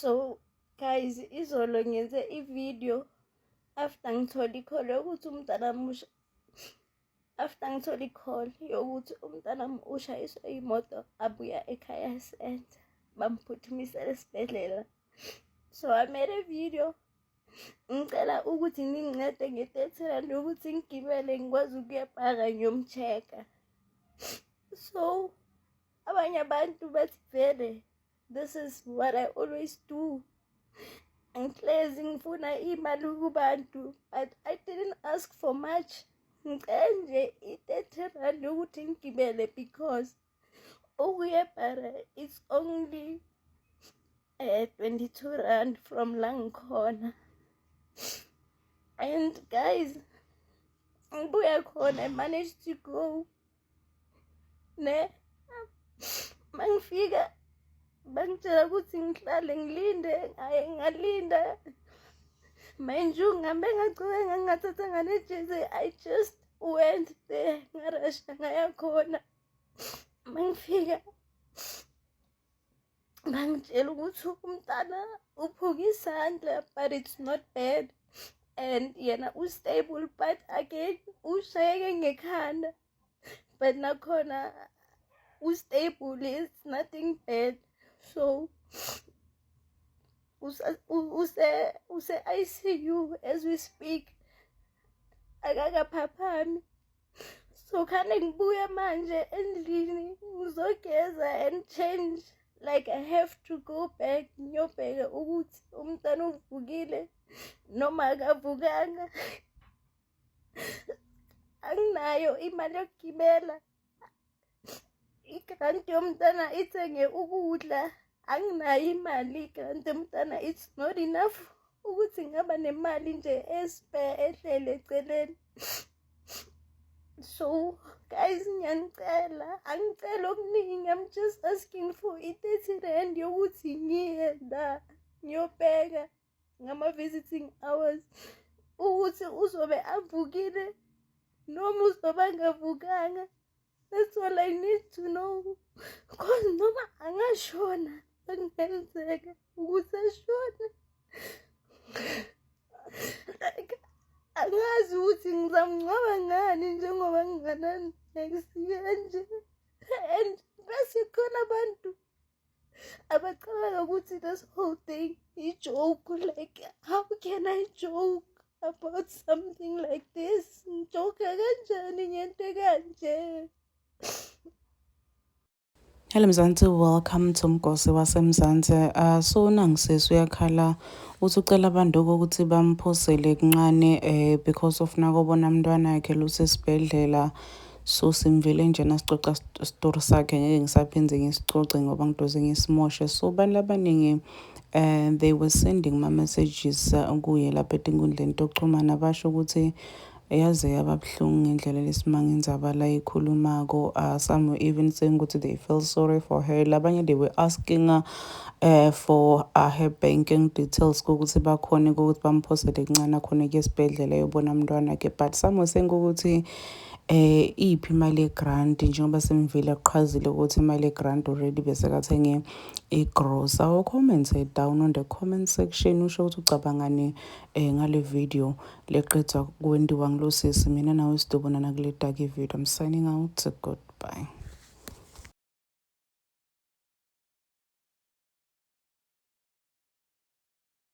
So guys, izolo ngenze i-video after ngithole i-call yokuthi umntanami, after ngithole i-call yokuthi umntanami ushayiswe imoto abuya ekhaya center, bamphuthumisela esibhedlela. So I made a video ngicela ukuthi ningincede nge-R30 ukuthi ngigibele ngikwazi ukuya eBara ngiyom-check-a. So abanye abantu bathi vele this is what I always do, ngihlezi ngifuna imali kubantu, but I didn't ask for much. Ngicela nje i-R30 ukuthi ngigibele because ukuya eBara it's only R22 from la ngikhona. And guys, ngibuya khona, I managed to go ne. Mangifika bangitshela ukuthi ngihlale ngilinde, ngaye ngalinda. Mind you, ngihambe ngagcoka, ngingathatha nganejezi. I just went there, ngarasha ngaya khona. Mangifika bangitshela ukuthi umntana uphuka isandla, but it's not bad and yena u-stable, but again ushayeke ngekhanda, but nakhona u-stable, it's nothing bad. So use ICU as we speak, akakaphaphami. So khane ngibuya manje endlini ngizogeza and change. Like, I have to go back ngiyobheka ukuthi umntana uvukile noma akavukanga. Anginayo imali yokugibela, i-grant yomntana ithenge ukudla. Anginayo imali, i-grant yomntana it's not enough ukuthi ngaba nemali nje e-spare ehlele eceleni. So guys, ngiyanicela, angicela okuningi. I'm just asking for i-R30 yokuthi ngiye la ngiyobheka ngama-visiting hours ukuthi uzobe avukile noma uzobe angavukanga. That's all I need to know, cause noma angashona, angenzeka ukuthi ashone. Like, angazi ukuthi ngizamngcwaba ngani njengoba nginganani kanje. And bese khona abantu abacabanga ukuthi this whole thing i-joke. Like, how can I joke about something like this? Ngi-joke kanjani ngento kanje? Hello Mzansi, welcome to Mgosi waseMzansi. So nangisisi uyakhala, uthi ucela abantu ukuthi bamphosele kuncane because of nakobona umntwana wakhe lusesibhedlela. So simvele nje nasicoca story sakhe, ngeke ngisaphinde ngisicoce ngoba ngidoze ngisimoshe. So abantu abaningi they were sending ma messages kuye lapha etinkundleni tokuxhumana, basho ukuthi yaze yaba buhlungu ngendlela lesimanga indzaba la ikhulumako. Some were even saying ukuthi they feel sorry for her. Labanye, they were asking for her banking details ukuthi bakhone ukuthi bamphosele kuncane khona kuye esibhedlela eyobona umntwana ke. But some were saying ukuthi iphi imali ye-grant, njengoba semvile aqhazile ukuthi imali ye-grant already bese kathenge i-grocery. Awu-comment down on the comment section, usho ukuthi ucabangani ngale video leqedwa kwentiwa ngilosisi. Mina nawe sidobonana kule dark video. I'm signing out, goodbye.